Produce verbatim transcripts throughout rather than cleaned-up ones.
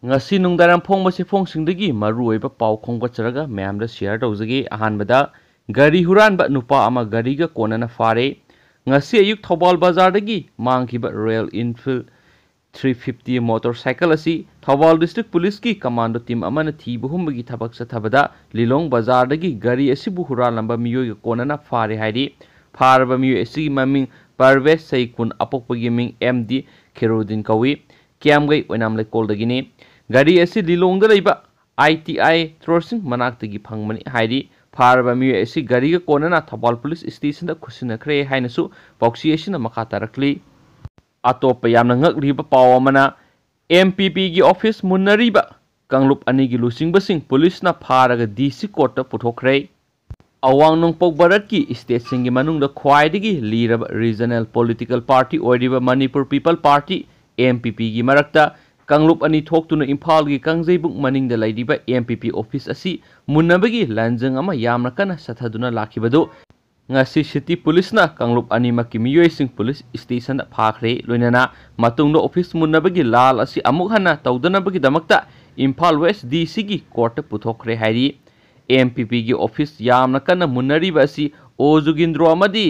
ꯉꯁꯤ ꯅꯨꯡꯗꯥꯡꯋꯥꯏꯔꯝ ꯐꯣꯡꯕ ꯆꯦꯐꯣꯡꯁꯤꯡꯗꯒꯤ ꯃꯔꯨꯑꯣꯏꯕ ꯄꯥꯎ ꯈꯣꯝꯒꯠꯆꯔꯒ ꯃꯌꯥꯝꯗ ꯁꯤꯌꯔ ꯇꯧꯖꯒꯦ꯫ ꯑꯍꯥꯟꯕꯗ, ꯒꯥꯔꯤ ꯍꯨꯔꯥꯟꯕ ꯅꯨꯄꯥ ꯑꯃ ꯒꯥꯔꯤꯒ ꯀꯣꯟꯅꯅ ꯐꯥꯔꯦ꯫ ꯉꯁꯤ ꯑꯌꯨꯛ ꯊꯧꯕꯥꯜ ꯕꯖꯥꯔꯗꯒꯤ ꯃꯥꯡꯈꯤꯕ royal Enfield three fifty motor cycle ꯑꯁꯤ ꯊꯧꯕꯥꯜ ꯗꯤꯁꯇ꯭ꯔꯤꯛ ꯄꯨꯂꯤꯁꯀꯤ ꯀꯃꯥꯟꯗꯣ ꯇꯤꯝ ꯑꯃꯅ ꯊꯤꯕ ꯍꯨꯝꯕꯒꯤ ꯊꯕꯛ ꯆꯠꯊꯕꯗ ꯂꯤꯂꯣꯡ ꯕꯖꯥꯔꯗꯒꯤ ꯒꯥꯔꯤ ꯑꯁꯤꯕꯨ ꯍꯨꯔꯥꯜꯂꯝꯕ ꯃꯤꯑꯣꯏꯒ ꯀꯣꯟꯅꯅ ꯐꯥꯔꯦ ꯍꯥꯏꯔꯤ꯫ ꯐꯥꯔꯕ ꯃꯤꯑꯣꯏ ꯑꯁꯤꯒꯤ ꯃꯃꯤꯡ ꯄꯔꯚꯦꯖ ꯁꯩꯀꯨꯟ, ꯑꯄꯣꯛꯄꯒꯤ ꯃꯤꯡ ꯑꯦꯝ ꯗꯤ ꯈꯦꯔꯨꯗꯤꯟ ꯀꯧꯏ꯫ ꯀꯤꯌꯥꯝꯒꯩ ꯑꯣꯏꯅꯥꯝ ꯂꯩꯀꯣꯜꯗꯒꯤꯅꯤ꯫ ꯒꯥꯔꯤ ꯑꯁꯤ ꯂꯤꯂꯣꯡꯗ ꯂꯩꯕ ꯑꯥꯏ ꯇꯤ ꯑꯥꯏ ꯇ꯭ꯔꯣꯔꯁꯤꯡ ꯃꯅꯥꯛꯇꯒꯤ ꯐꯪꯕꯅꯤ ꯍꯥꯏꯔꯤ꯫ ꯐꯥꯔꯕ ꯃꯤꯑꯣꯏ ꯑꯁꯤ ꯒꯥꯔꯤꯒ ꯀꯣꯟꯅꯅ ꯊꯧꯕꯥꯜ ꯄꯨꯂꯤꯁ ꯁ꯭ꯇꯦꯁꯟꯗ ꯈꯨꯠꯁꯤꯟꯅꯈ꯭ꯔꯦ ꯍꯥꯏꯅꯁꯨ ꯄꯥꯎꯆꯦ ꯑꯁꯤꯅ ꯃꯈꯥ ꯇꯥꯔꯛꯂꯤ꯫ ꯑꯇꯣꯞꯄ ꯌꯥꯝꯅ ꯉꯛꯂꯤꯕ ꯄꯥꯎ ꯑꯃꯅ, ꯑꯦꯝ ꯄꯤ ꯄꯤꯒꯤ ꯑꯣꯐꯤꯁ ꯃꯨꯟꯅꯔꯤꯕ ꯀꯥꯡꯂꯨꯞ ꯑꯅꯤꯒꯤ ꯂꯨꯆꯤꯡꯕꯁꯤꯡ ꯄꯨꯂꯤꯁꯅ ꯐꯥꯔꯒ ꯗꯤ ꯁꯤ ꯀꯣꯔꯠꯇ ꯄꯨꯊꯣꯛꯈ꯭ꯔꯦ꯫ ꯑꯋꯥꯡ ꯅꯣꯡꯄꯣꯛ ꯚꯥꯔꯠꯀꯤ ꯁ꯭ꯇꯦꯠꯁꯤꯡꯒꯤ ꯃꯅꯨꯡꯗ ꯈ꯭ꯋꯥꯏꯗꯒꯤ ꯂꯤꯔꯕ ꯔꯤꯖꯅꯦꯜ ꯄꯣꯂꯤꯇꯤꯀꯦꯜ ꯄꯥꯔꯇꯤ ꯑꯣꯏꯔꯤꯕ Manipur people party, M P ꯄꯤꯒꯤ ꯃꯔꯛꯇ ꯀꯥꯡꯂꯨꯞ ꯑꯅꯤ ꯊꯣꯛꯇꯨꯅ ꯏꯝꯐꯥꯜꯒꯤ ꯀꯥꯡꯖꯩꯕꯨꯡ ꯃꯅꯤꯡꯗ ꯂꯩꯔꯤꯕ ꯑꯦꯝ ꯄꯤ ꯄꯤ ꯑꯣꯐꯤꯁ ꯑꯁꯤ ꯃꯨꯟꯅꯕꯒꯤ ꯂꯥꯟꯖꯪ ꯑꯃ ꯌꯥꯝꯅ ꯀꯟꯅ ꯆꯠꯊꯗꯨꯅ ꯂꯥꯛꯈꯤꯕꯗꯨ ꯉꯁꯤ ꯁꯤꯇꯤ ꯄꯨꯂꯤꯁꯅ ꯀꯥꯡꯂꯨꯞ ꯑꯅꯤꯃꯛꯀꯤ ꯃꯤꯑꯣꯏꯁꯤꯡ ꯄꯨꯂꯤꯁ ꯁ꯭ꯇꯦꯁꯟꯗ ꯐꯥꯈ꯭ꯔꯦ꯫ ꯂꯣꯏꯅꯅ ꯃꯇꯨꯡꯗ ꯑꯣꯐꯤꯁ ꯃꯨꯟꯅꯕꯒꯤ ꯂꯥꯜ ꯑꯁꯤ ꯑꯃꯨꯛ ꯍꯟꯅ ꯇꯧꯗꯅꯕꯒꯤꯗꯃꯛꯇ ꯏꯝꯐꯥꯜ ꯋꯦꯁ ꯗꯤ ꯁꯤꯒꯤ ꯀꯣꯔꯠꯇ ꯄꯨꯊꯣꯛꯈ꯭ꯔꯦ ꯍꯥꯏꯔꯤ꯫ ꯑꯦꯝ ꯄꯤ ꯄꯤꯒꯤ ꯑꯣꯐꯤꯁ ꯌꯥꯝꯅ ꯀꯟꯅ ꯃꯨꯟꯅꯔꯤꯕ ꯑꯁꯤ ꯑꯣ ꯖꯨꯒꯤꯟꯗ꯭ꯔꯣ ꯑꯃꯗꯤ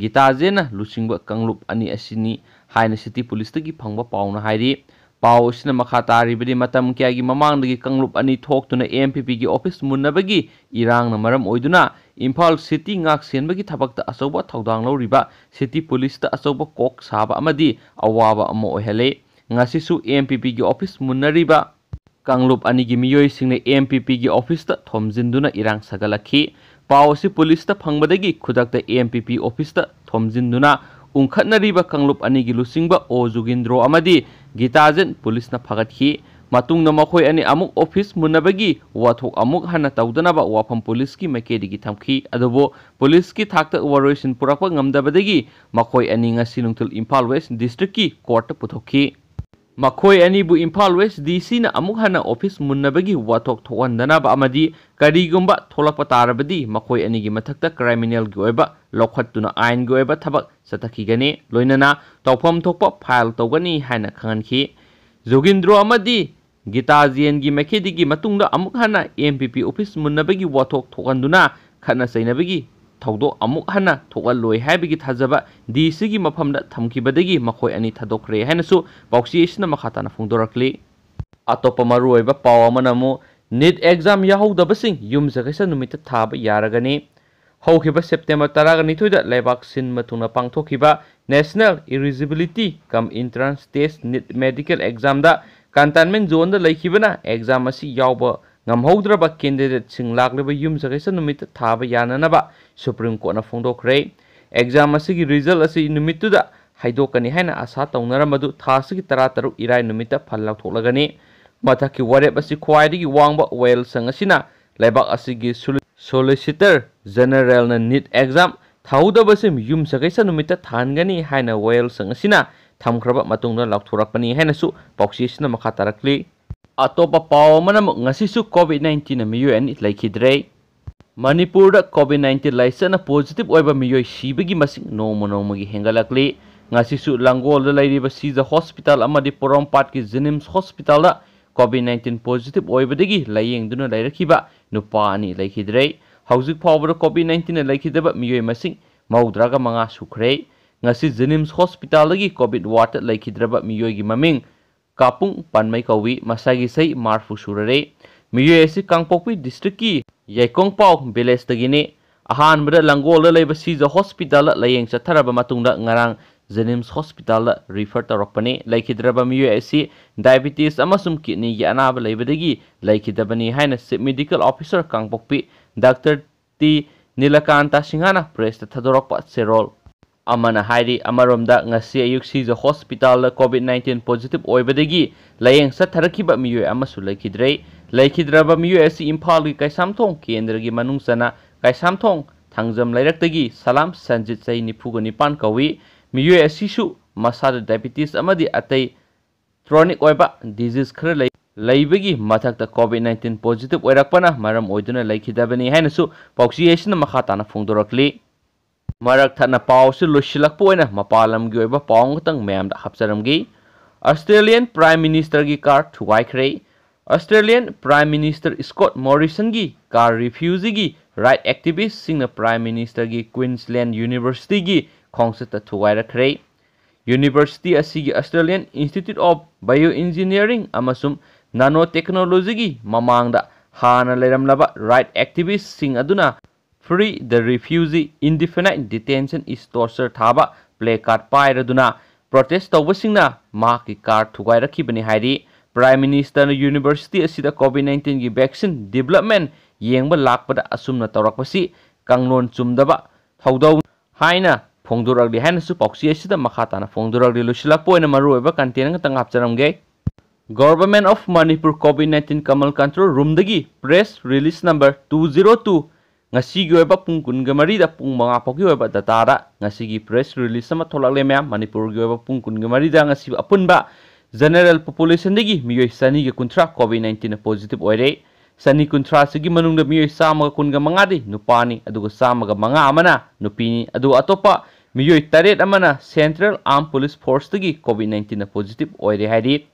ꯒꯤꯇꯥꯖꯦꯟꯅ ꯂꯨꯆꯤꯡꯕ ꯀꯥꯡꯂꯨꯞ ꯑꯅꯤ ꯑꯁꯤꯅꯤ ꯍꯥꯏꯅ ꯁꯤꯇꯤ ꯄꯨꯂꯤꯁꯇꯒꯤ ꯐꯪꯕ ꯄꯥꯎꯅ ꯍꯥꯏꯔꯤ꯫ ꯄꯥꯎ ꯑꯁꯤꯅ ꯃꯈꯥ ꯇꯥꯔꯤꯕꯗꯤ, ꯃꯇꯝ ꯀꯌꯥꯒꯤ ꯃꯃꯥꯡꯗꯒꯤ ꯀꯥꯡꯂꯨꯞ ꯑꯅꯤ ꯊꯣꯛꯇꯨꯅ ꯑꯦꯝ ꯄꯤ ꯄꯤꯒꯤ ꯑꯣꯐꯤꯁ ꯃꯨꯟꯅꯕꯒꯤ ꯏꯔꯥꯡꯅ ꯃꯔꯝ ꯑꯣꯏꯗꯨꯅ ꯏꯝꯐꯥꯜ ꯁꯤꯇꯤ ꯉꯥꯛ ꯁꯦꯟꯕꯒꯤ ꯊꯕꯛꯇ ꯑꯆꯧꯕ ꯊꯧꯗꯥꯡ ꯂꯧꯔꯤꯕ ꯁꯤꯇꯤ ꯄꯨꯂꯤꯁꯇ ꯑꯆꯧꯕ ꯀꯣꯛ ꯁꯥꯕ ꯑꯃꯗꯤ ꯑꯋꯥꯕ ꯑꯃ ꯑꯣꯏꯍꯜꯂꯦ꯫ ꯉꯁꯤꯁꯨ ꯑꯦꯝ ꯄꯤ ꯄꯤꯒꯤ ꯑꯣꯐꯤꯁ ꯃꯨꯟꯅꯔꯤꯕ ꯀꯥꯡꯂꯨꯞ ꯑꯅꯤꯒꯤ ꯃꯤꯑꯣꯏꯁꯤꯡꯅ ꯑꯦꯝ ꯄꯤ ꯄꯤꯒꯤ ꯑꯣꯐꯤꯁꯇ ꯊꯣꯝꯖꯤꯟꯗꯨꯅ ꯏꯔꯥꯡ ꯁꯥꯒꯠꯂꯛꯈꯤ꯫ ꯄꯥꯎ ꯑꯁꯤ ꯄꯨꯂꯤꯁꯇ ꯐꯪꯕꯗꯒꯤ ꯈꯨꯗꯛꯇ ꯑꯦꯝ ꯄꯤ ꯄꯤ ꯑꯣꯐꯤꯁꯇ ꯊꯣꯝꯖꯤꯟꯗꯨꯅ ꯎꯪꯈꯠꯅꯔꯤꯕ ꯀꯥꯡꯂꯨꯞ ꯑꯅꯤꯒꯤ ꯂꯨꯆꯤꯡꯕ ꯑꯣ ꯖꯨꯒꯤꯟꯗ꯭ꯔꯣ ꯑꯃꯗꯤ ꯒꯤꯇꯥꯖꯦꯟ ꯄꯨꯂꯤꯁꯅ ꯐꯥꯒꯠꯈꯤ꯫ ꯃꯇꯨꯡꯗ ꯃꯈꯣꯏ ꯑꯅꯤ ꯑꯃꯨꯛ ꯑꯣꯐꯤꯁ ꯃꯨꯟꯅꯕꯒꯤ ꯋꯥꯊꯣꯛ ꯑꯃꯨꯛ ꯍꯟꯅ ꯇꯧꯗꯅꯕ ꯋꯥꯐꯝ ꯄꯨꯂꯤꯁꯀꯤ ꯃꯥꯏꯀꯩꯗꯒꯤ ꯊꯝꯈꯤ꯫ ꯑꯗꯨꯕꯨ ꯄꯨꯂꯤꯁꯀꯤ ꯊꯥꯛꯇ ꯋꯥꯔꯣꯏꯁꯤꯟ ꯄꯨꯔꯛꯄ ꯉꯝꯗꯕꯗꯒꯤ ꯃꯈꯣꯏ ꯑꯅꯤ ꯉꯁꯤ ꯅꯨꯡꯊꯤꯜ ꯏꯝꯐꯥꯜ ꯋꯦꯁ ꯗꯤꯁꯇ꯭ꯔꯤꯛꯀꯤ ꯀꯣꯔꯠꯇ ꯄꯨꯊꯣꯛꯈꯤ꯫ ꯃꯈꯣꯏ ꯑꯅꯤꯕꯨ ꯏꯝꯐꯥꯜ ꯋꯦꯁ ꯗꯤ ꯁꯤꯅ ꯑꯃꯨꯛ ꯍꯟꯅ ꯑꯣꯐꯤꯁ ꯃꯨꯟꯅꯕꯒꯤ ꯋꯥꯊꯣꯛ ꯊꯣꯛꯍꯟꯗꯅꯕ ꯑꯃꯗꯤ ꯀꯔꯤꯒꯨꯝꯕ ꯊꯣꯛꯂꯛꯄ ꯇꯥꯔꯕꯗꯤ ꯃꯈꯣꯏ ꯑꯅꯤꯒꯤ ꯃꯊꯛꯇ ꯀ꯭ꯔꯤꯃꯤꯅꯦꯜꯒꯤ ꯑꯣꯏꯕ ꯂꯧꯈꯠꯇꯨꯅ ꯑꯥꯏꯟꯒꯤ ꯑꯣꯏꯕ ꯊꯕꯛ ꯆꯠꯊꯈꯤꯒꯅꯤ, ꯂꯣꯏꯅꯅ ꯇꯧꯐꯝ ꯊꯣꯛꯄ ꯐꯥꯏꯜ ꯇꯧꯒꯅꯤ ꯍꯥꯏꯅ ꯈꯪꯍꯟꯈꯤ꯫ ꯖꯣꯒꯤꯟꯗ꯭ꯔꯣ ꯑꯃꯗꯤ ꯒꯤꯇꯥ ꯖꯦꯟꯒꯤ ꯃꯥꯏꯀꯩꯗꯒꯤ ꯃꯇꯨꯡꯗ ꯑꯃꯨꯛ ꯍꯟꯅ ꯑꯦꯝ ꯄꯤ ꯄꯤ ꯑꯣꯐꯤꯁ ꯃꯨꯟꯅꯕꯒꯤ ꯋꯥꯊꯣꯛ ꯊꯣꯛꯍꯟꯗꯨꯅ ꯈꯠꯅ ꯆꯩꯅꯕꯒꯤ ꯊꯧꯗꯣꯛ ꯑꯃꯨꯛ ꯍꯟꯅ ꯊꯣꯛꯍꯜꯂꯣꯏ ꯍꯥꯏꯕꯒꯤ ꯊꯥꯖꯕ ꯗꯤ ꯁꯤꯒꯤ ꯃꯐꯝꯗ ꯊꯝꯈꯤꯕꯗꯒꯤ ꯃꯈꯣꯏ ꯑꯅꯤ ꯊꯥꯗꯣꯛꯈ꯭ꯔꯦ ꯍꯥꯏꯅꯁꯨ ꯄꯥꯎꯆꯦ ꯑꯁꯤꯅ ꯃꯈꯥ ꯇꯥꯅ ꯐꯣꯡꯗꯣꯔꯛꯂꯤ꯫ ꯑꯇꯣꯞꯄ ꯃꯔꯨꯑꯣꯏꯕ ꯄꯥꯎ ꯑꯃꯅ ꯑꯃꯨꯛ ꯅꯤꯠ ꯑꯦꯛꯖꯥꯝ ꯌꯥꯍꯧꯗꯕꯁꯤꯡ ꯌꯨꯝꯁꯀꯩꯁ ꯅꯨꯃꯤꯠꯇ ꯊꯥꯕ ꯌꯥꯔꯒꯅꯤ꯫ ꯍꯧꯈꯤꯕ ꯁꯦꯞꯇꯦꯝꯕꯔ ꯇꯔꯥꯒ ꯅꯤꯊꯣꯏꯗ ꯂꯩꯕꯥꯛ ꯁꯤꯟꯕ ꯊꯨꯡꯅ ꯄꯥꯡꯊꯣꯛꯈꯤꯕ National Eligibility cum Entrance Test, NEET, medical ꯑꯦꯛꯖꯥꯝꯗ ꯀꯟꯇꯦꯟꯃꯦꯟ ꯖꯣꯟꯗ ꯂꯩꯈꯤꯕꯅ ꯑꯦꯛꯖꯥꯝ ꯑꯁꯤ ꯌꯥꯎꯕ ꯉꯝꯍꯧꯗ꯭ꯔꯕ ꯀꯦꯟꯗꯤꯗꯦꯠꯁꯤꯡ ꯂꯥꯛꯂꯤꯕ ꯌꯨꯝꯁꯀꯩꯁ ꯅꯨꯃꯤꯠꯇ ꯊꯥꯕ ꯌꯥꯅꯅꯕ ꯁꯨꯄ꯭ꯔꯤꯝ ꯀꯣꯔꯠꯅ ꯐꯣꯡꯗꯣꯛꯈ꯭ꯔꯦ꯫ ꯑꯦꯛꯖꯥꯝ ꯑꯁꯤꯒꯤ ꯔꯤꯖꯜ ꯑꯁꯤ ꯅꯨꯃꯤꯠꯇꯨꯗ ꯍꯥꯏꯗꯣꯛꯀꯅꯤ ꯍꯥꯏꯅ ꯑꯥꯁꯥ ꯇꯧꯅꯔꯝꯕꯗꯨ ꯊꯥ ꯑꯁꯤꯒꯤ ꯇꯔꯥꯇꯔꯨꯛ ꯏꯔꯥꯏ ꯅꯨꯃꯤꯠꯇ ꯐꯜ ꯂꯥꯎꯊꯣꯛꯂꯒꯅꯤ꯫ ꯃꯊꯛꯀꯤ ꯋꯥꯔꯦꯞ ꯑꯁꯤ ꯈ꯭ꯋꯥꯏꯗꯒꯤ ꯋꯥꯡꯕ ꯋꯥꯌꯦꯜꯁꯪ ꯑꯁꯤꯅ ꯂꯩꯕꯥꯛ ꯑꯁꯤꯒꯤ ꯁꯣꯂꯤ-, ꯁꯣꯂꯤꯁꯤꯇꯔ ꯖꯦꯅꯔꯦꯜꯅ ꯅꯤꯠ ꯑꯦꯛꯖꯥꯝ ꯊꯥꯍꯧꯗꯕꯁꯤꯡ ꯌꯨꯝꯁꯀꯩꯁ ꯅꯨꯃꯤꯠꯇ ꯊꯥꯍꯟꯒꯅꯤ ꯍꯥꯏꯅ ꯋꯥꯌꯦꯜꯁꯪ ꯑꯁꯤꯅ ꯊꯝꯈ꯭ꯔꯕ ꯃꯇꯨꯡꯗ ꯂꯥꯎꯊꯣꯔꯛꯄꯅꯤ ꯍꯥꯏꯅꯁꯨ ꯄꯥꯎꯆꯦ ꯑꯁꯤꯅ ꯃꯈꯥ ꯇꯥꯔꯛꯂꯤ꯫ ꯑꯇꯣꯞꯄ ꯄꯥꯎ ꯑꯃꯅ ꯑꯃꯨꯛ ꯉꯁꯤꯁꯨ ꯀꯣꯚꯤꯗ ꯅꯥꯏꯟꯇꯤꯟꯅ ꯃꯤꯑꯣꯏ ꯑꯅꯤ ꯂꯩꯈꯤꯗ꯭ꯔꯦ꯫ ꯃꯅꯤꯄꯨꯔꯗ ꯀꯣꯚꯤꯗ ꯅꯥꯏꯟꯇꯤꯟ ꯂꯥꯏꯆꯠꯅ ꯄꯣꯖꯤꯇꯤꯚ ꯑꯣꯏꯕ ꯃꯤꯑꯣꯏ ꯁꯤꯕꯒꯤ ꯃꯁꯤꯡ ꯅꯣꯡꯃ ꯅꯣꯡꯃꯒꯤ ꯍꯦꯟꯒꯠꯂꯛꯂꯤ꯫ ꯉꯁꯤꯁꯨ ꯂꯥꯡꯒꯣꯜꯗ ꯂꯩꯔꯤꯕ ꯁꯤꯖ ꯍꯣꯁꯄꯤꯇꯥꯜ ꯑꯃꯗꯤ ꯄꯣꯔꯣꯝꯄꯥꯠꯀꯤ ꯖꯦꯅꯤꯝꯁ ꯍꯣꯁꯄꯤꯇꯥꯜꯗ ꯀꯣꯚꯤꯗ ꯅꯥꯏꯟꯇꯤꯟ ꯄꯣꯖꯤꯇꯤꯚ ꯑꯣꯏꯕꯗꯒꯤ ꯂꯥꯌꯦꯡꯗꯨꯅ ꯂꯩꯔꯛꯈꯤꯕ ꯅꯨꯄꯥ ꯑꯅꯤ ꯂꯩꯈꯤꯗ꯭ꯔꯦ꯫ ꯍꯧꯖꯤꯛ ꯐꯥꯎꯕꯗ ꯀꯣꯚꯤꯗ ꯅꯥꯏꯟꯇꯤꯟꯅ ꯂꯩꯈꯤꯗꯕ ꯃꯤꯑꯣꯏ ꯃꯁꯤꯡ ꯃꯧꯗ꯭ꯔꯥꯒ ꯃꯉꯥ ꯁꯨꯈ꯭ꯔꯦ꯫ ꯉꯁꯤ ꯖꯦꯅꯤꯝꯁ ꯍꯣꯁꯄꯤꯇꯥꯜꯗꯒꯤ ꯀꯣꯚꯤꯗ ꯋꯥꯔꯗꯇ ꯂꯩꯈꯤꯗ꯭ꯔꯕ ꯃꯤꯑꯣꯏꯒꯤ ꯃꯃꯤꯡ ꯀꯥꯄꯨꯡ ꯄꯥꯟꯃꯩ ꯀꯧꯏ꯫ ꯃꯁꯥꯒꯤ ꯆꯍꯤ ꯃꯔꯤꯐꯨ ꯁꯨꯔꯔꯦ꯫ ꯃꯤꯑꯣꯏ ꯑꯁꯤ ꯀꯥꯡꯄꯣꯛꯄꯤ ꯗꯤꯁꯇ꯭ꯔꯤꯛꯀꯤ ꯌꯥꯏꯈꯣꯡꯄꯥꯎ ꯚꯤꯂꯦꯖꯇꯒꯤꯅꯤ꯫ ꯑꯍꯥꯟꯕꯗ ꯂꯥꯡꯒꯣꯜꯗ ꯂꯩꯕ ꯁꯤꯖ ꯍꯣꯁꯄꯤꯇꯥꯜꯗ ꯂꯥꯌꯦꯡ ꯆꯠꯊꯔꯕ ꯃꯇꯨꯡꯗ ꯉꯔꯥꯡ ꯖꯦꯅꯤꯝꯁ ꯍꯣꯁꯄꯤꯇꯥꯜꯗ ꯔꯤꯐꯔ ꯇꯧꯔꯛꯄꯅꯤ꯫ ꯂꯩꯈꯤꯗ꯭ꯔꯕ ꯃꯤꯑꯣꯏ ꯑꯁꯤ ꯗꯥꯏꯕꯤꯇꯤꯁ ꯑꯃꯁꯨꯡ ꯀꯤꯗꯅꯤꯒꯤ ꯑꯅꯥꯕ ꯂꯩꯕꯗꯒꯤ ꯂꯩꯈꯤꯗꯕꯅꯤ ꯍꯥꯏꯅ ꯆꯤꯐ ꯃꯦꯗꯤꯀꯦꯜ ꯑꯣꯐꯤꯁꯥꯔ ꯀꯥꯡꯄꯣꯛꯄꯤ ꯗꯥꯛꯇꯔ ꯇꯤ ꯅꯤꯂꯀꯥꯟꯇ ꯁꯤꯡꯍꯅ ꯄ꯭ꯔꯦꯁꯇ ꯊꯥꯗꯣꯔꯛꯄ ꯆꯦꯔꯣꯜ ꯑꯃꯅ ꯍꯥꯏꯔꯤ꯫ ꯑꯃꯔꯣꯝꯗ, ꯉꯁꯤ ꯑꯌꯨꯛ ꯁꯤꯖ ꯍꯣꯁꯄꯤꯇꯥꯜꯗ ꯀꯣꯚꯤꯗ ꯅꯥꯏꯟꯇꯤꯟ ꯄꯣꯖꯤꯇꯤꯚ ꯑꯣꯏꯕꯗꯒꯤ ꯂꯥꯌꯦꯡ ꯆꯠꯊꯔꯛꯈꯤꯕ ꯃꯤꯑꯣꯏ ꯑꯃꯁꯨ ꯂꯩꯈꯤꯗ꯭ꯔꯦ꯫ ꯂꯩꯈꯤꯗ꯭ꯔꯕ ꯃꯤꯑꯣꯏ ꯑꯁꯤ ꯏꯝꯐꯥꯜꯒꯤ ꯀꯩꯁꯥꯝꯊꯣꯡ ꯀꯦꯟꯗ꯭ꯔꯒꯤ ꯃꯅꯨꯡ ꯆꯟꯅ ꯀꯩꯁꯥꯝꯊꯣꯡ ꯊꯥꯡꯖꯝ ꯂꯩꯔꯛꯇꯒꯤ ꯁꯂꯥꯝ ꯁꯟꯖꯤꯠ, ꯆꯍꯤ ꯅꯤꯐꯨꯒ ꯅꯤꯄꯥꯟ ꯀꯧꯏ꯫ ꯃꯤꯑꯣꯏ ꯑꯁꯤꯁꯨ ꯃꯁꯥꯗ ꯗꯥꯏꯕꯤꯇꯤꯁ ꯑꯃꯗꯤ ꯑꯇꯩ ꯀ꯭ꯔꯣꯅꯤꯛ ꯑꯣꯏꯕ ꯗꯤꯖꯤꯖ ꯈꯔ ꯂꯩ-, ꯂꯩꯕꯒꯤ ꯃꯊꯛꯇ ꯀꯣꯚꯤꯗ ꯅꯥꯏꯟꯇꯤꯟ ꯄꯣꯖꯤꯇꯤꯚ ꯑꯣꯏꯔꯛꯄꯅ ꯃꯔꯝ ꯑꯣꯏꯗꯨꯅ ꯂꯩꯈꯤꯗꯕꯅꯤ ꯍꯥꯏꯅꯁꯨ ꯄꯥꯎꯆꯦ ꯑꯁꯤꯅ ꯃꯈꯥ ꯇꯥꯅ ꯐꯣꯡꯗꯣꯔꯛꯂꯤ꯫ ꯃꯔꯛ ꯊꯠꯅ ꯄꯥꯎ ꯑꯁꯤ ꯂꯣꯏꯁꯤꯜꯂꯛꯄ ꯑꯣꯏꯅ ꯃꯄꯥꯟ ꯂꯝꯒꯤ ꯑꯣꯏꯕ ꯄꯥꯎ ꯑꯃꯈꯛꯇꯪ ꯃꯌꯥꯝꯗ ꯍꯥꯞꯆꯔꯝꯒꯦ꯫ Australian Prime Ministerꯒꯤ car ꯊꯨꯒꯥꯏꯈ꯭ꯔꯦ꯫ Australian Prime Minister Scott Morrisonꯒꯤ car refuseꯒꯤ right activistꯁꯤꯡꯅ Prime Ministerꯒꯤ Queensland Universityꯒꯤ ꯈꯣꯡꯆꯠꯇ ꯊꯨꯒꯥꯏꯔꯛꯈ꯭ꯔꯦ꯫ University ꯑꯁꯤꯒꯤ Australian Institute of Bioengineering ꯑꯃꯁꯨꯡ Nanotechnologyꯒꯤ ꯃꯃꯥꯡꯗ ꯍꯥꯟꯅ ꯂꯩꯔꯝꯂꯕ right activistꯁꯤꯡ ꯑꯗꯨꯅ "Free the refugee, indefinite detention is torture" ꯊꯥꯕ placard ꯄꯥꯏꯔꯗꯨꯅ protest ꯇꯧꯕꯁꯤꯡꯅ ꯃꯍꯥꯛꯀꯤ car ꯊꯨꯒꯥꯏꯔꯛꯈꯤꯕꯅꯤ ꯍꯥꯏꯔꯤ꯫ Prime Ministerꯅ university ꯑꯁꯤꯗ COVID nineteenꯒꯤ vaccine development ꯌꯦꯡꯕ ꯂꯥꯛꯄꯗ ꯑꯁꯨꯝꯅ ꯇꯧꯔꯛꯄꯁꯤ ꯀꯥꯡꯂꯣꯟ ꯆꯨꯝꯗꯕ ꯊꯧꯗꯧ ꯍꯥꯏꯅ ꯐꯣꯡꯗꯣꯔꯛꯂꯤ ꯍꯥꯏꯅꯁꯨ ꯄꯥꯎꯆꯦ ꯑꯁꯤꯗ ꯃꯈꯥ ꯇꯥꯅ ꯐꯣꯡꯗꯣꯔꯛꯂꯤ꯫ ꯂꯣꯏꯁꯤꯜꯂꯛꯄ ꯑꯣꯏꯅ ꯃꯔꯨꯑꯣꯏꯕ content ꯈꯛꯇ ꯍꯥꯞꯆꯔꯝꯒꯦ꯫ Government of Manipur COVID nineteen Kamal Control Roomꯗꯒꯤ press release number two zero two, ꯉꯁꯤꯒꯤ ꯑꯣꯏꯕ ꯄꯨꯡ ꯀꯨꯟꯒ ꯃꯔꯤꯗ ꯄꯨꯡ ꯃꯉꯥ ꯐꯥꯎꯒꯤ ꯑꯣꯏꯕ dataꯗ ꯉꯁꯤꯒꯤ press release ꯑꯃ ꯊꯣꯛꯂꯛꯂꯦ ꯃꯌꯥꯝ꯫ ꯃꯅꯤꯄꯨꯔꯒꯤ ꯑꯣꯏꯕ ꯄꯨꯡ ꯀꯨꯟꯒ ꯃꯔꯤꯗ ꯉꯁꯤ ꯑꯄꯨꯟꯕ general populationꯗꯒꯤ ꯃꯤꯑꯣꯏ ꯆꯅꯤꯒ ꯀꯨꯟꯊ꯭ꯔꯥ COVID nineteenꯅ positive ꯑꯣꯏꯔꯦ꯫ ꯆꯅꯤ ꯀꯨꯟꯊ꯭ꯔꯥꯁꯤꯒꯤ ꯃꯅꯨꯡꯗ ꯃꯤꯑꯣꯏ ꯆꯥꯝꯃꯒ ꯀꯨꯟꯒ ꯃꯉꯥꯗꯤ ꯅꯨꯄꯥꯅꯤ, ꯑꯗꯨꯒ ꯆꯥꯝꯃꯒ ꯃꯉꯥ ꯑꯃꯅ ꯅꯨꯄꯤꯅꯤ꯫ ꯑꯗꯨꯒ ꯑꯇꯣꯞꯄ ꯃꯤꯑꯣꯏ ꯇꯔꯦꯠ ꯑꯃꯅ Central Armed Police Forceꯇꯒꯤ COVID nineteenꯅ positive ꯑꯣꯏꯔꯦ ꯍꯥꯏꯔꯤ꯫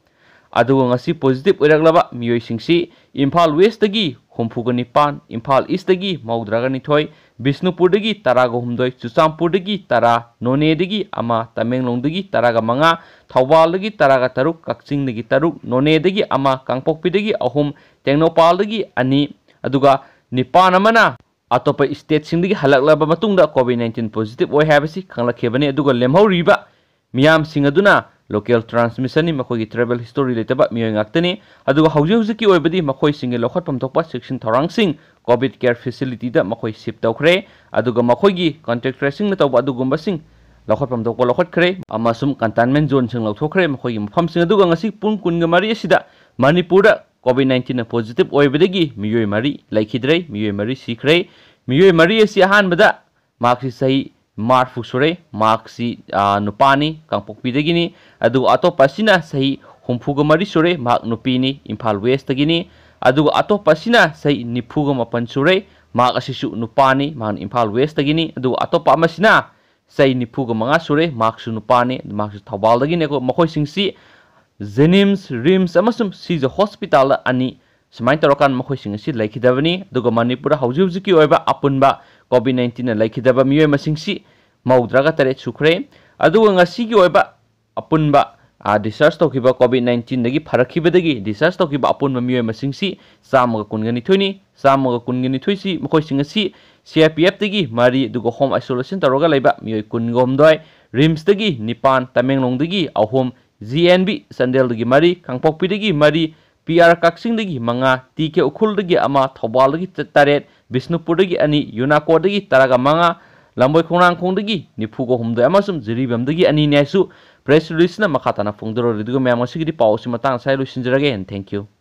ꯑꯗꯨꯒ ꯉꯁꯤ positive ꯑꯣꯏꯔꯛꯂꯕ ꯃꯤꯑꯣꯏꯁꯤꯡꯁꯤ ꯏꯝꯐꯥꯜ Westꯇꯒꯤ ꯍꯨꯝꯐꯨꯒ ꯅꯤꯄꯥꯟ, ꯏꯝꯐꯥꯜ Eastꯇꯒꯤ ꯃꯧꯗ꯭ꯔꯥꯒ ꯅꯤꯊꯣꯏ, ꯕꯤꯁꯅꯨꯄꯨꯔꯗꯒꯤ ꯇꯔꯥꯒ ꯍꯨꯝꯗꯣꯏ, ꯆꯨꯔꯆꯥꯟꯄꯨꯔꯗꯒꯤ ꯇꯔꯥ, ꯅꯣꯅꯦꯗꯒꯤ ꯑꯃ, ꯇꯃꯦꯡꯂꯣꯡꯗꯒꯤ ꯇꯔꯥꯒ ꯃꯉꯥ, ꯊꯧꯕꯥꯜꯗꯒꯤ ꯇꯔꯥꯒ ꯇꯔꯨꯛ, ꯀꯛꯆꯤꯡꯗꯒꯤ ꯇꯔꯨꯛ, ꯅꯣꯅꯦꯗꯒꯤ ꯑꯃ, ꯀꯥꯡꯄꯣꯛꯄꯤꯗꯒꯤ ꯑꯍꯨꯝ, ꯇꯦꯡꯅꯧꯄꯥꯜꯗꯒꯤ ꯑꯅꯤ, ꯑꯗꯨꯒ ꯅꯤꯄꯥꯟ ꯑꯃꯅ ꯑꯇꯣꯞꯄ stateꯁꯤꯡꯗꯒꯤ ꯍꯜꯂꯛꯂꯕ ꯃꯇꯨꯡꯗ COVID nineteen positive ꯑꯣꯏ ꯍꯥꯏꯕꯁꯤ ꯈꯪꯂꯛꯈꯤꯕꯅꯤ꯫ ꯑꯗꯨꯒ ꯂꯦꯝꯍꯧꯔꯤꯕ ꯃꯤꯌꯥꯝꯁꯤꯡ ꯑꯗꯨꯅ local transmissionꯅꯤ, ꯃꯈꯣꯏꯒꯤ travel history ꯂꯩꯇꯕ ꯃꯤꯑꯣꯏ ꯉꯥꯛꯇꯅꯤ꯫ ꯑꯗꯨꯒ ꯍꯧꯖꯤꯛ ꯍꯧꯖꯤꯛꯀꯤ ꯑꯣꯏꯕꯗꯤ ꯃꯈꯣꯏꯁꯤꯡꯒꯤ ꯂꯧꯈꯠꯐꯝ ꯊꯣꯛꯄ ꯆꯦꯛꯁꯤꯟ ꯊꯧꯔꯥꯡꯁꯤꯡ, COVID care facilityꯗ ꯃꯈꯣꯏ shift ꯇꯧꯈ꯭ꯔꯦ꯫ ꯑꯗꯨꯒ ꯃꯈꯣꯏꯒꯤ contact tracingꯅ ꯇꯧꯕ ꯑꯗꯨꯒꯨꯝꯕꯁꯤꯡ ꯂꯧꯈꯠꯐꯝ ꯊꯣꯛꯄ ꯂꯧꯈꯠꯈ꯭ꯔꯦ ꯑꯃꯁꯨꯡ containment zoneꯁꯤꯡ ꯂꯧꯊꯣꯛꯈ꯭ꯔꯦ ꯃꯈꯣꯏꯒꯤ ꯃꯐꯝꯁꯤꯡ꯫ ꯑꯗꯨꯒ ꯉꯁꯤ ꯄꯨꯡ ꯀꯨꯟꯒ ꯃꯔꯤ ꯑꯁꯤꯗ ꯃꯅꯤꯄꯨꯔꯗ COVID nineteenꯅ positive ꯑꯣꯏꯕꯗꯒꯤ ꯃꯤꯑꯣꯏ ꯃꯔꯤ ꯂꯩꯈꯤꯗ꯭ꯔꯦ, ꯃꯤꯑꯣꯏ ꯃꯔꯤ ꯁꯤꯈ꯭ꯔꯦ꯫ ꯃꯤꯑꯣꯏ ꯃꯔꯤ ꯑꯁꯤ ꯑꯍꯥꯟꯕꯗ ꯃꯍꯥꯛꯁꯤ ꯆꯍꯤ ꯃꯔꯤꯐꯨ ꯁꯨꯔꯦ, ꯃꯍꯥꯛꯁꯤ, ꯑ, ꯅꯨꯄꯥꯅꯤ, ꯀꯥꯡꯄꯣꯛꯄꯤꯗꯒꯤꯅꯤ꯫ ꯑꯗꯨꯒ ꯑꯇꯣꯞꯄ ꯑꯁꯤꯅ ꯆꯍꯤ ꯍꯨꯝꯐꯨꯒ ꯃꯔꯤ ꯁꯨꯔꯦ, ꯃꯍꯥꯛ ꯅꯨꯄꯤꯅꯤ, ꯏꯝꯐꯥꯜ Westꯇꯒꯤꯅꯤ꯫ ꯑꯗꯨꯒ ꯑꯇꯣꯞꯄ ꯑꯁꯤꯅ ꯆꯍꯤ ꯅꯤꯐꯨꯒ ꯃꯥꯄꯟ ꯁꯨꯔꯦ, ꯃꯍꯥꯛ ꯑꯁꯤꯁꯨ ꯅꯨꯄꯥꯅꯤ, ꯃꯍꯥꯛꯅ ꯏꯝꯐꯥꯜ Westꯇꯒꯤꯅꯤ꯫ ꯑꯗꯨꯒ ꯑꯇꯣꯞꯄ ꯑꯃꯁꯤꯅ ꯆꯍꯤ ꯅꯤꯐꯨꯒ ꯃꯉꯥ ꯁꯨꯔꯦ, ꯃꯍꯥꯛꯁꯨ ꯅꯨꯄꯥꯅꯤ, ꯃꯍꯥꯛꯁꯨ ꯊꯧꯕꯥꯜꯗꯒꯤꯅꯦꯀꯣ꯫ ꯃꯈꯣꯏꯁꯤꯡꯁꯤ ꯖꯦꯅꯤꯝꯁ, ꯔꯤꯝꯁ ꯑꯃꯁꯨꯡ ꯁꯤꯖ ꯍꯣꯁꯄꯤꯇꯥꯜꯗ ꯑꯅꯤ, ꯁꯨꯃꯥꯏꯅ ꯇꯧꯔꯀꯥꯟꯗ ꯃꯈꯣꯏꯁꯤꯡ ꯑꯁꯤ ꯂꯩꯈꯤꯗꯕꯅꯤ꯫ ꯑꯗꯨꯒ ꯃꯅꯤꯄꯨꯔꯗ ꯍꯧꯖꯤꯛ ꯍꯧꯖꯤꯛꯀꯤ ꯑꯣꯏꯕ ꯑꯄꯨꯟꯕ COVID nineteenꯅ ꯂꯩꯈꯤꯗꯕ ꯃꯤꯑꯣꯏ ꯃꯁꯤꯡꯁꯤ ꯃꯧꯗ꯭ꯔꯥꯒ ꯇꯔꯦꯠ ꯁꯨꯈ꯭ꯔꯦ꯫ ꯑꯗꯨꯒ ꯉꯁꯤꯒꯤ ꯑꯣꯏꯕ ꯑꯄꯨꯟꯕ, ꯑ, discharge ꯇꯧꯈꯤꯕ COVID nineteenꯗꯒꯤ ꯐꯔꯛꯈꯤꯕꯗꯒꯤ discharge ꯇꯧꯈꯤꯕ ꯑꯄꯨꯟꯕ ꯃꯤꯑꯣꯏ ꯃꯁꯤꯡꯁꯤ ꯆꯥꯝꯃꯒ ꯀꯨꯟꯒ ꯅꯤꯊꯣꯏꯅꯤ꯫ ꯆꯥꯝꯃꯒ ꯀꯨꯟꯒ ꯅꯤꯊꯣꯏꯁꯤ ꯃꯈꯣꯏꯁꯤꯡ ꯑꯁꯤ CRPFꯇꯒꯤ ꯃꯔꯤ, ꯑꯗꯨꯒ home isolation ꯇꯧꯔꯒ ꯂꯩꯕ ꯃꯤꯑꯣꯏ ꯀꯨꯟꯒ ꯍꯨꯝꯗꯣꯏ, ꯔꯤꯝꯁꯇꯒꯤ ꯅꯤꯄꯥꯟ, ꯇꯃꯦꯡꯂꯣꯡꯗꯒꯤ ꯑꯍꯨꯝ, GNB ꯆꯥꯟꯗꯦꯜꯗꯒꯤ ꯃꯔꯤ, ꯀꯥꯡꯄꯣꯛꯄꯤꯗꯒꯤ ꯃꯔꯤ, PR ꯀꯛꯆꯤꯡꯗꯒꯤ ꯃꯉꯥ, TK ꯎꯈ꯭ꯔꯨꯜꯗꯒꯤ ꯑꯃ, ꯊꯧꯕꯥꯜꯗꯒꯤ ꯇꯔꯦꯠ, ꯕꯤꯁꯅꯨꯄꯨꯔꯗꯒꯤ ꯑꯅꯤ, ꯌꯨꯅꯥꯀꯣꯗꯒꯤ ꯇꯔꯥꯒ ꯃꯉꯥ, ꯂꯝꯕꯣꯏ ꯈꯣꯡꯅꯥꯡꯈꯣꯡꯗꯒꯤ ꯅꯤꯐꯨꯒ ꯍꯨꯝꯗꯣꯏ ꯑꯃꯁꯨꯡ ꯖꯤꯔꯤꯕꯥꯝꯗꯒꯤ ꯑꯅꯤꯅꯤ ꯍꯥꯏꯁꯨ press releaseꯅ ꯃꯈꯥ ꯇꯥꯅ ꯐꯣꯡꯗꯣꯔꯛꯂꯤ꯫ ꯑꯗꯨꯒ ꯃꯌꯥꯝ, ꯉꯁꯤꯒꯤꯗꯤ ꯄꯥꯎ ꯑꯁꯤ ꯃꯇꯥꯡ ꯑꯁꯤꯗ ꯂꯣꯏꯁꯤꯟꯖꯔꯒꯦ, and thank you꯫